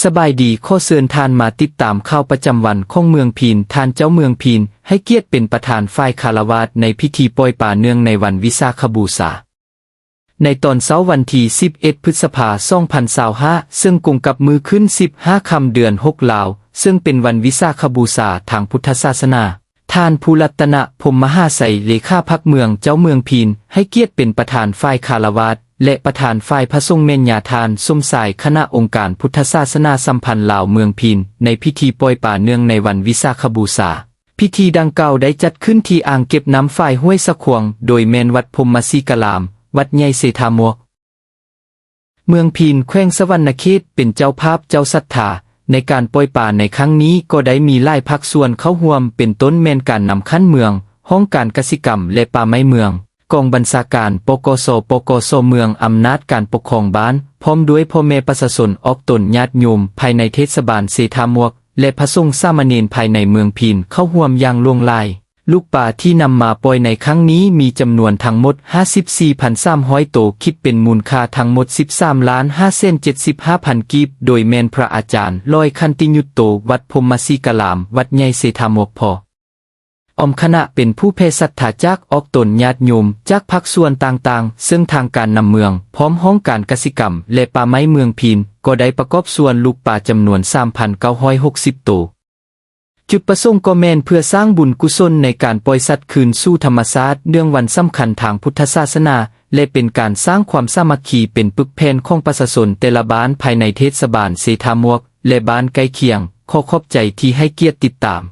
ສະບາຍດີ, ຂໍເຊີນທ່ານມາຕິດຕາມຂ່າວປະຈຳວັນຂອງເມືອງພີນ. ທ່ານເຈົ້າເມືອງພີນໃຫ້ກຽດເປັນປະທານຝ່າຍຄາລະວາດໃນພິທີປ່ອຍປາເນື່ອງໃນວັນວິສາຂະບູຊາ ໃນຕອນເຊົ້າວັນທີສິບເອັດ ພຶດສະພາ ສອງພັນຊາວຫ້າ ເຊິ່ງກົງກັບມື້ຂຶ້ນສິບຫ້າຄ່ຳເດືອນຫົກລາວ ເຊິ່ງເປັນວັນວິສາຂະບູຊາທາງພຸດທະສາສະໜາ. ທ່ານ ພູລັດຕະນະ ພົມມະຫາໄຊ ເລຂາພັກເມືອງ ເຈົ້າເມືອງພີນ ໃຫ້ກຽດເປັນປະທານຝ່າຍຄາລະວາດ ແລະ ປະທານຝ່າຍພະສົງແມ່ນຍາທ່ານ ສົມຊາຍ ຄະນະອົງການພຸດທະສາສະໜາສຳພັນລາວເມືອງພີນ ໃນພິທີປ່ອຍປາເນື່ອງໃນວັນວິສາຂະບູຊາ. ພິທີດັ່ງກ່າວໄດ້ຈັດຂຶ້ນທີ່ອ່າງເກັບນ້ຳຝາຍຫ້ວຍສະຂວາງ ໂດຍແມ່ນວັດພົມມະສີກາລາມ, ວັດໃຫຍ່ເຊທາມວກ ເມືອງພີນ ແຂວງສະຫວັນນະເຂດ ເປັນເຈົ້າພາບເຈົ້າສັດທາ. ໃນການປ່ອຍປາໃນຄັ້ງນີ້ກໍໄດ້ມີຫຼາຍພາກສ່ວນເຂົ້າຮ່ວມ ເປັນຕົ້ນແມ່ນການນຳຂັ້ນເມືອງ, ຫ້ອງການກະສິກຳ ແລະ ປ່າໄມ້ເມືອງ, ກອງບັນຊາການ ປກສ, ປກສ ເມືອງ, ອຳນາດການປົກຄອງບ້ານ ພ້ອມດ້ວຍພໍ່ແມ່ປະຊາຊົນອອກຕົນ, ຍາດໂຍມພາຍໃນເທດສະບານເຊທາມວກ ແລະ ພະສົງສາມະເນນພາຍໃນເມືອງພີນເຂົ້າຮ່ວມຢ່າງຫຼວງຫຼາຍ. ລູກປາທີ່ນຳມາປ່ອຍໃນຄັ້ງນີ້ມີຈຳນວນທັງໝົດຫ້າສິບສີ່ພັນສາມຮ້ອຍໂຕ, ຄິດເປັນມູນຄ່າທັງໝົດສິບສາມລ້ານຫ້າແສນເຈັດສິບຫ້າພັນກີບ, ໂດຍແມ່ນພະອາຈານ ລອຍ ຂັນຕິຍຸດໂຕ ວັດພົມມະສີກາລາມ, ວັດໃຫຍ່ເຊທາມວກ ພໍອ້ອມຄະນະ ເປັນຜູ້ແຜ່ສັດທາຈາກອອກຕົນ, ຍາດໂຍມຈາກພາກສ່ວນຕ່າງໆ, ເຊິ່ງທາງການນຳເມືອງ ພ້ອມຫ້ອງການກະສິກຳ ແລະ ປ່າໄມ້ເມືອງພີນ ກໍໄດ້ປະກອບສ່ວນລູກປາຈຳນວນສາມພັນເກົ້າຮ້ອຍຫົກສິບໂຕ. ຈຸດປະສົງກໍແມ່ນເພື່ອສ້າງບຸນກຸສົນໃນການປ່ອຍສັດຄືນສູ່ທຳມະຊາດ ເນື່ອງວັນສຳຄັນທາງພຸດທະສາສະໜາ ແລະ ເປັນການສ້າງຄວາມສາມັກຄີເປັນປຶກແຜ່ນຂອງປະຊາຊົນແຕ່ລະບ້ານພາຍໃນເທດສະບານເຊທາມວກ ແລະ ບ້ານໃກ້ຄຽງ. ຂໍຂອບໃຈທີ່ໃຫ້ກຽດຕິດຕາມ.